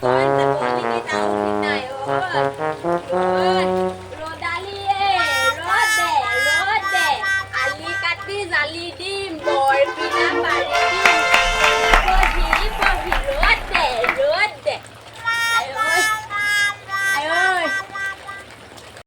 বৰলিকি তাও ঠিক নাই। ঐ ঐ ৰ'দালিয়ে, ৰ'দ দে, ৰ'দ দে, আলি কাটি জালি দিম, বৰপিনা পাৰি।